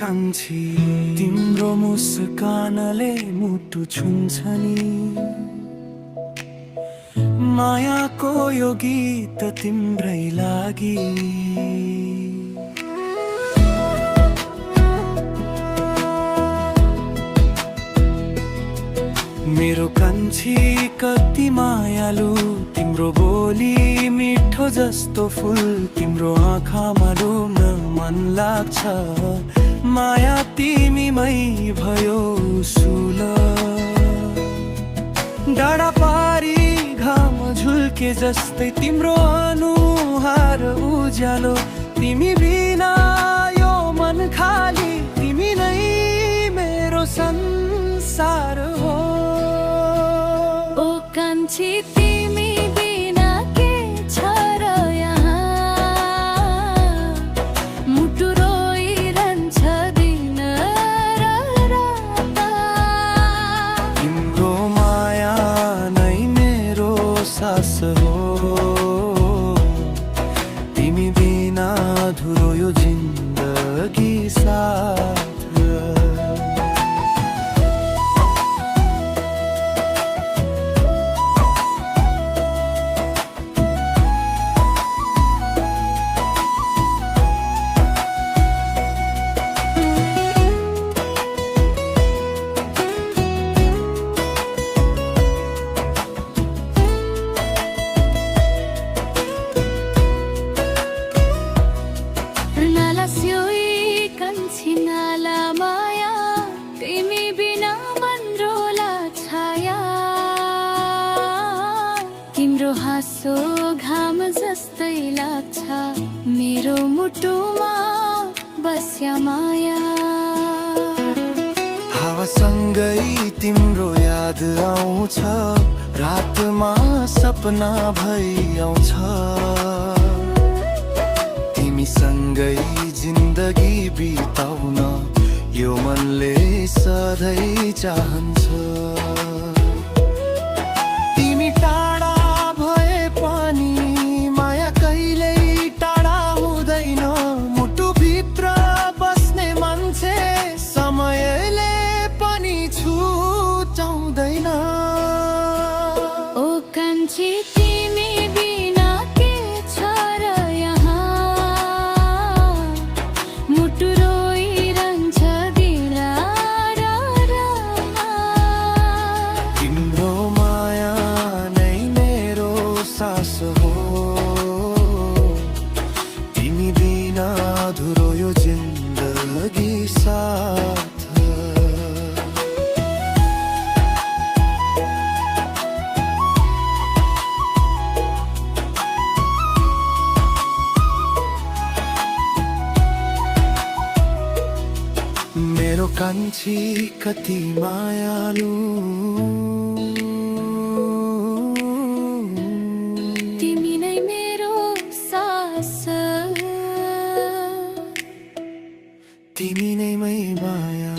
कान्छी तिम्रो मुस्कानले मुटु छुन्छ नि मायाको यो गीत तिम्रै लागि मेरो कान्छी कति मायालु तिम्रो बोली मिठो जस्तो फुल तिम्रो आँखामा डुब्न मन लाग्छ माया तिमीमै भयो सुल डाँडा पारी घाम झुल्के जस्तै तिम्रो अनुहार उज्यालो तिमी बिना यो मन खाली तिमी नै मेरो संसार हो ओ कान्छी तिमी बिना के छ र यहाँ मुटु रोइरहन्छ दिन र रात तिम्रो माया नै मेरो सास हो तिमी बिना अधुरो यो जिन्दगी साथ हाँसो घाम जस्तै लाग्छ मेरो मुटुमा बस्या माया हावासँगै तिम्रो याद आउँछ रातमा सपना भइ आउँछ तिमीसँगै जिन्दगी बिताउन यो मनले सधैँ चाहन्छ तिमी टाढा भए पनि माया कहिल्यै टाढा हुँदैन मुटुभित्र बस्ने मान्छे समयले पनि छुटाउँदैन ओ कान्छी तिमी बिना के छ र यहाँ मुटु रोइरहन्छ दिन र रात तिम्रो माया नै मेरो सास हो तिमी बिना अधुरो यो जिन्दगी साथ मेरो कान्छी कति मायालु तिमी नै मेरो सास तिमी नै मै माया